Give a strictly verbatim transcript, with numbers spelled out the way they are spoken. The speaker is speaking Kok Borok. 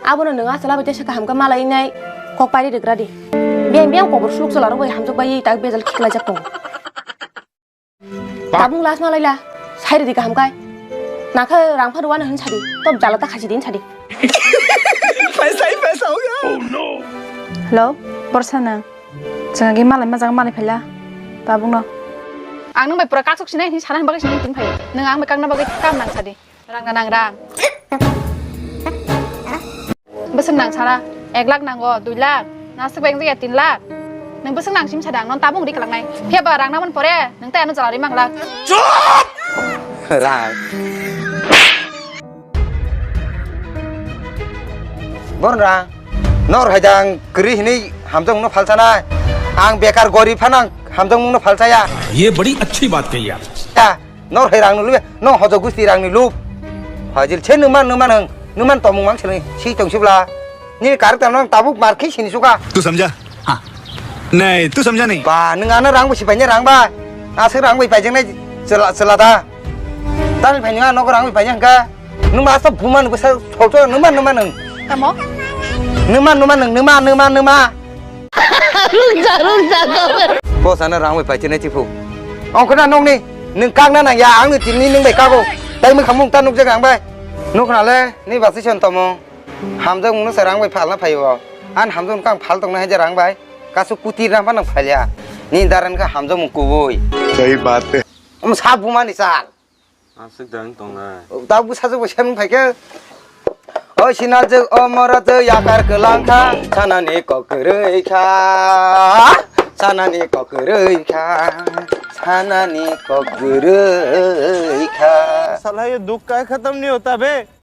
Abono nwng achalo bai teisa kaham khe malai nai kok pairi rwgra di. Biyang biyang kobor suluk chwla rok bai hamjak bai tak bejal khiklai jak tongo. Tabung las malai la, sai rwdi kaham kai. Nakhe rang pha rwano hin sadi, top jala ta khasi din sadi. Paisa hi paisa hoga. Hello, Borsa nang. Chwng agi malai majak malai phaila. Tabung no. Ang nang bai pura kaksok sinai hin sana bagwi sinai tin phai. Nang ang bai kakna bagwi kam nang sadi. Rang na nang rang. Bwswk nang sana, ek lakh nango, dui lakh, naswk bai wngjakya tin lakh. Nwng bwswk nang sim sada, ang nono tabung ri kwlangnai. Phiya ba rang nangmani pore, nwng tei ano jala ri mang lakh. Chup! Rang. Bor rang. Nor hai jang kwrwi hinwi hamjakmungno phalsanai. Ang bekar gorib phano ang hamjakmungno phalsaya. Ye badi achhi baat kahi aap. Ya. Nor hai rangni lube, no hojo gusti rangni lub. Hajil se numan numan hang, numan tomung mang sini, si tong sibla. Ni karak tano tabuk mar khi sini suka. तू समझा? हाँ। नहीं, तू समझा नहीं। Ba, nung ano rang bisi paine rang ba. Asik rang bai paijeng nai sela sela da. Tani pai nung ano rang bai paijeng ka. Nung ba asa buman besa tholto numan numan nung. Tamo? Numan numan nung, numan numan numan. Boss ano rang bai paichinai chiphuk. Ongkhorna nokni, nwng kakna nang ya, ang ni tini nwng bai kago. Tai mwkhamung ta nukjak ang bai. Nukna le, ni basi son tomo. Hamjakmung no se rang bai phalna phaio. An hamjakmung kang phal tongna hai je rang bai. Kasu kuti rang phano phalya. Ni daran ka hamjakmung kubui. Sahi baat hai. Om sa bumani sal. Aswk dang tongnai. Tabuk bwsajwk bo semung phaikhe. O sinajwk, o morajwk yakar kwlangkha, sanani kok kwrwi kha. Sanani kok kwrwi kha. Sanani kok kwrwi kha. साला ये दुख का खत्म नहीं होता बे।